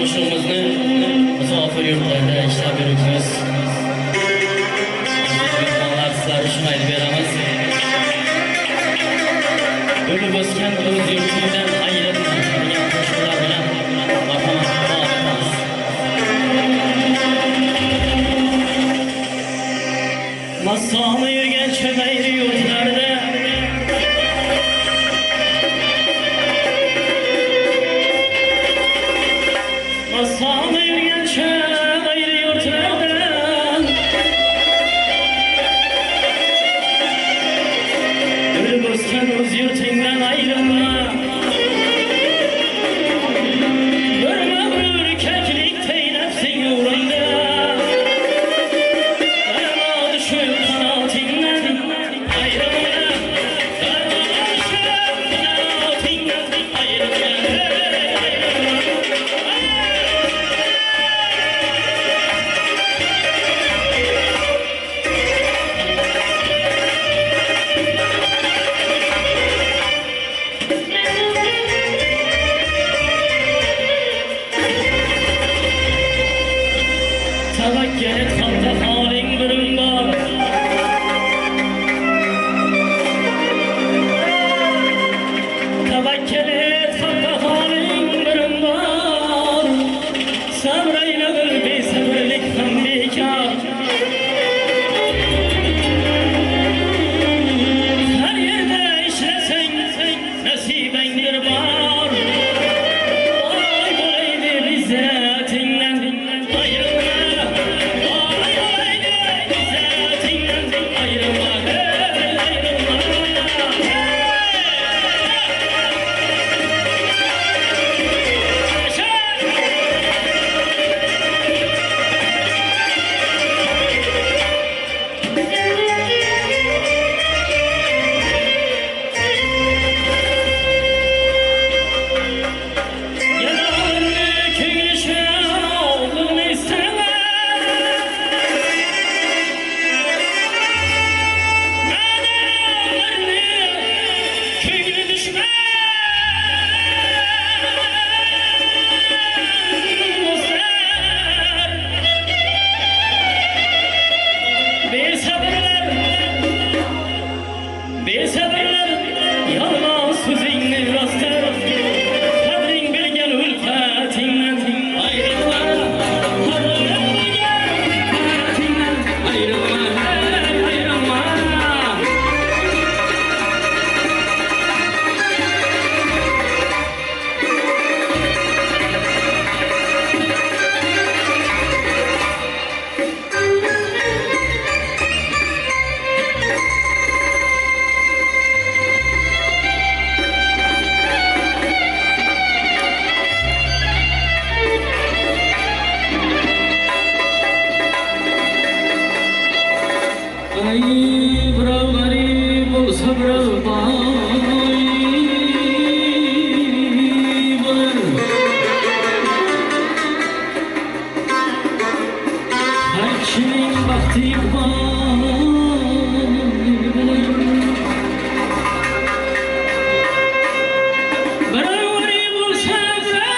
Qo'shig'imizni musofir yurtlarda ishlab yuribmiz. Mehmonlar, sizlar uchun aytib beramiz. O'lib o'sgan o'z yurtingdan ayrilma degan qo'shiqlar bilan marhamat, davom etamiz. Masoni yurgan cho'mayri yurtlarda, Masoni yurgan cho'mayri yurtlarda, O'lib o'sgan o'z yurtingdan ayrilma. Bir mag'rur kaklik nafsing yo'lida, Darmo tushib qanotingdan ayrilma. Darmo tushib qanotingdan ayrilma, ayrilma. Tavakkal et Hakka, haling birim bor. Tavakkal et Hakka, haling birim bor. Sabr aylagil, besabrlik ham bekor. Har yerda ishlasang, nasibangdir bor. Boy bo'lay deb izzatingdan ayrilma. Boy bo'lay deb izzatingdan ayrilma, ey, ayrilma. Yasha! Yanağını ko'ngli shovqini istama. Adamlarni ko'ngli dushman do'stlar. Besabrlar, besabrlar yolg'on so'zingni rostlar. Qadring bilgan ulfatingdan ayrilma. Qadring bilgan ulfatingdan ayrilma, ayrilma. Ay, birov g'arib bo'lsa, birov boy bo'lar. Har kishining baxti iqboli bo'lar. Birov g'arib bo'lsa, birov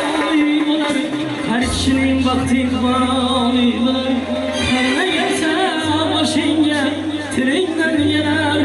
boy bo'lar. Har kishining baxti iqboli bo'lar. Har ne gelse boshingga tilingdan kelar.